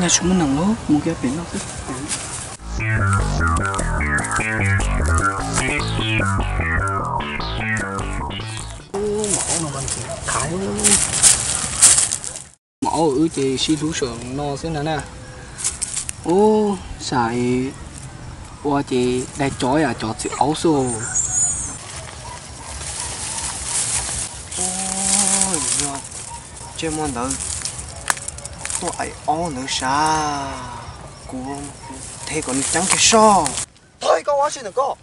Tsis muaj neeg lawm, mus kiag pem no xwb. Maum aub wb ces sib hlub saum no xwb na na. Ub, sam ua ces dai cov yam cov txiv aub xwb. Ub, yog ntsej muag ntawd tuaj aim aub ntawd sav, kuv them kom nws ceeb kiag soj. Thov koj ua dab tsi ntawm koj?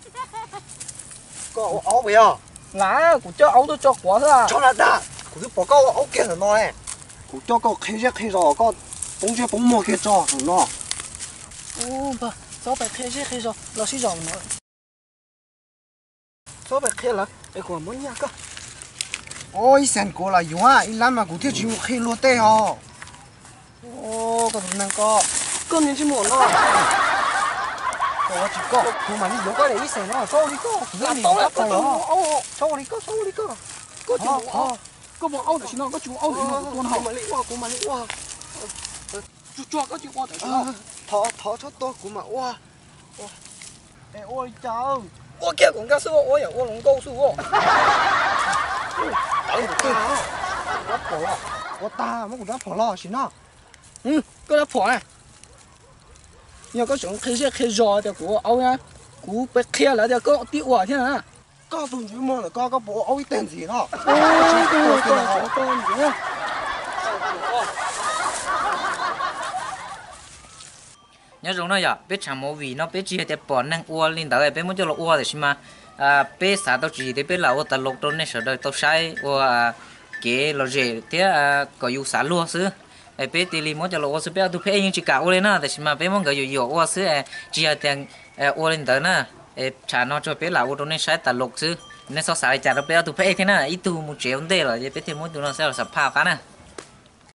Koj ua aub puas yog? Lam, kuv coj aub tuaj tso quav xwb. Tso lam dag, kuv twb pom koj ua aub kiag ntawm no ne. Kuv coj koj qhia zej qhia zos, koj poob ntsej poob muag kiag tso ntawm no. Ub, txhob pais qhia zej qhia zos, los sib zos no. Txhob pais qhia lawv es kuv muab nyiaj koj. Ua ib xees kuv los yuav, ib lab mas kuv thiaj tsis mus qhia luag tej os. Koj tus neeg ko, koj niag ntsej muag no, koj ua tsis koj, kuv mam li yuav koj ib xees no, txhob ua li koj, kuv lam tau lawm, koj txhob ua li koj, txhob ua li koj. Koj tsis mus ua, koj mus ua tam sim no, koj tsis mus ua tam sim no, kuv mam li ua, kuv mam li ua. Tsuag tsuag koj tsis ua tam sim no. Thov, thov txhob tua, kuv mam ua. Es ua li cas? Ua kiag kom nkag xwb, ua yam ua hluas nkauj xwb. Ua tag, muab kuv rab phom los sim no. Koj rab phom na. Yog koj tseem qhia zej qhia zos tias kuv ua aub na, kuv pais qhia lawv tias koj tib ua thiab na. Koj tus ntsej muag ntawm koj, koj puas ua aub ib teg ntxiv no? Nyob zoo no yom, peb tshav movie no peb tsis yog tias pom neeg ua li ntawd peb muab coj los ua, tiam sis mas peb xav tau tswv yim tias peb lam ua tas los rau nej sawv daws tau saib ua kev lom zem thiab kom yus xav luag xwb. Peb cia li muab coj los ua xwb, peb ob tug phab ej yeej tsis kam ua li na, tiam sis mas peb muab nkawd yuam yuam ua xwb, tsis yog tias ua li ntawd na. Tshav no tsuas peb lam ua rau nej saib tas los xwb, nej txhob xav li cas rau peb ob tug phab ej thiab na, ib tug mus tsev ua ntej lawm ces peb thiaj muab tus no xav phaj qab na.